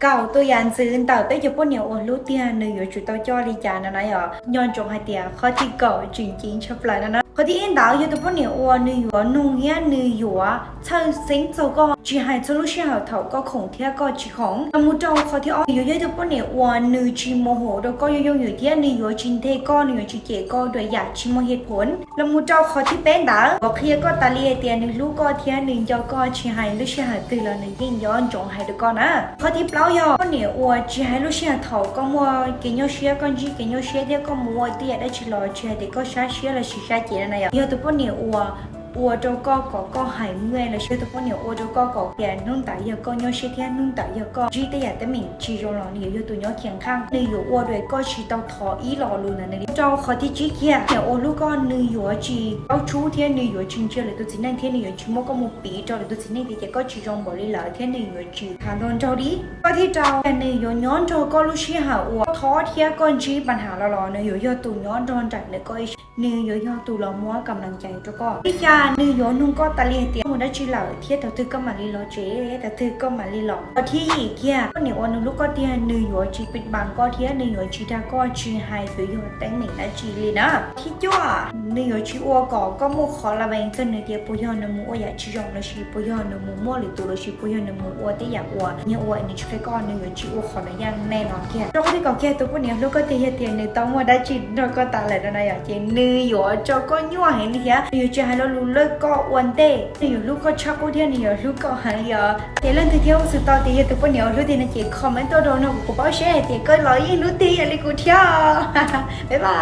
kaum tus yam ntxwv ntawm peb cov poj niam uas hlub tiag nws yuav tsum tau coj li cas no na yom. Nco ntsoov hais tias qhov thib kaum tseem ceeb tshaj plaws no na. Qhov thib ib ntawd yog tus poj niam uas nws yuav nug thiab nws yuav txhawj xeeb txog koj, tsis hais txhua lub sij hawm thaum koj khoom thiab koj tsis khoom. Los mus rau qhov thib ob, nws yuav yog tus poj niam uas nws tsis mus hauv rau koj yooj yooj yim thiab nws yuav tsis nthe koj, nws yuav tsis cem koj dua yam tsis muaj hej phoom. Los mus rau qhov thib peb ntawd, yuav qhia koj tas li hais tias nws hlub koj thiab nws nco koj, tsis hais lub sij hawm twg los nws yeej nco ntsoov hais rau koj na. Qhov thib plaub yog poj niam uas tsis hais lub sij hawm thaum koj muaj kev nyuaj siab, koj ntsib kev nyuaj siab thiab koj mus ua tej yam dab tsi los tsis hais tias koj sab siab los sis sab cev no na yom, yog tus poj niam uas ua rau koj kom koj hais muaj los sis yog tus poj niam ua rau koj kom tias hnub ntawd yog koj nyuaj siab thiab hnub ntawd yog koj ntsib tej yam teeb meem tsis zoo los nws yuav yog tus nyob khiav nqaj, nws yuav ua rau koj tsis tau thov ib lo lus ntawd li. Rau qhov thib tsib kiag, poj niam uas hlub koj nws yuav tsis paub tshub thiab nws yuav tsis ntsia lwm tus txiv neej thiab nws yuav tsis muab koj mus piv rau lwm tus txiv neej tias koj tsis zoo npaum li lawm thiab nws yuav tsis tham nrog nraug li. Qhov thib rau, nws yuav nyob nrog koj lub sij hawm uas thov thiab koj ntsib pa nham los los nws yuav yog tus nyob nrog nraim ntawm koj ib sab, nws yuav yog tus los muab kam naj cai rau koj. Thib xya, nws yuav nug koj tas li hais tias koj mus dab tsi lawm thiab thaum twg koj mam li los tsev, thaum twg koj mam li los. Qhov thib yim kiag, poj niam uas nws hlub koj tiag nws yuav tsis pij npas koj thiab nws yuav tsis dag koj tsis hais yuav yog teeb meem dab tsi li na. Thib cuaj, nws yuav tsis ua kom koj muaj qhov la vees txog nws tias puas yog nws mus ua yam tsis zoo los sis puas yog nws mus muaj lwm tus los sis puas yog nws mus ua tej yam uas nyias ua nws tsis qhia koj, nws yuav tsis ua qhov no yam nej no kiag. Rau qhov thib kaum kiag, tus poj niam hlub koj tiag yog tias nws tau muaj dab tsi nrog koj tas lawm no na yom, ces nws yuav tso koj nyuaj heev li thiab nws yuav tsis hais lo lus lawv koj ua ntej, nws yuav hlub koj tshaj qub thiab nws yuav hlub koj heev li os. Ces leej twg thiab ua xwm tau tias yog tus poj niam uas hlub tiag no ces comment tuaj rau no kuv paub seb hais tias koj los yeej hlub tiag ib yam li kuv thiab. Bye bye.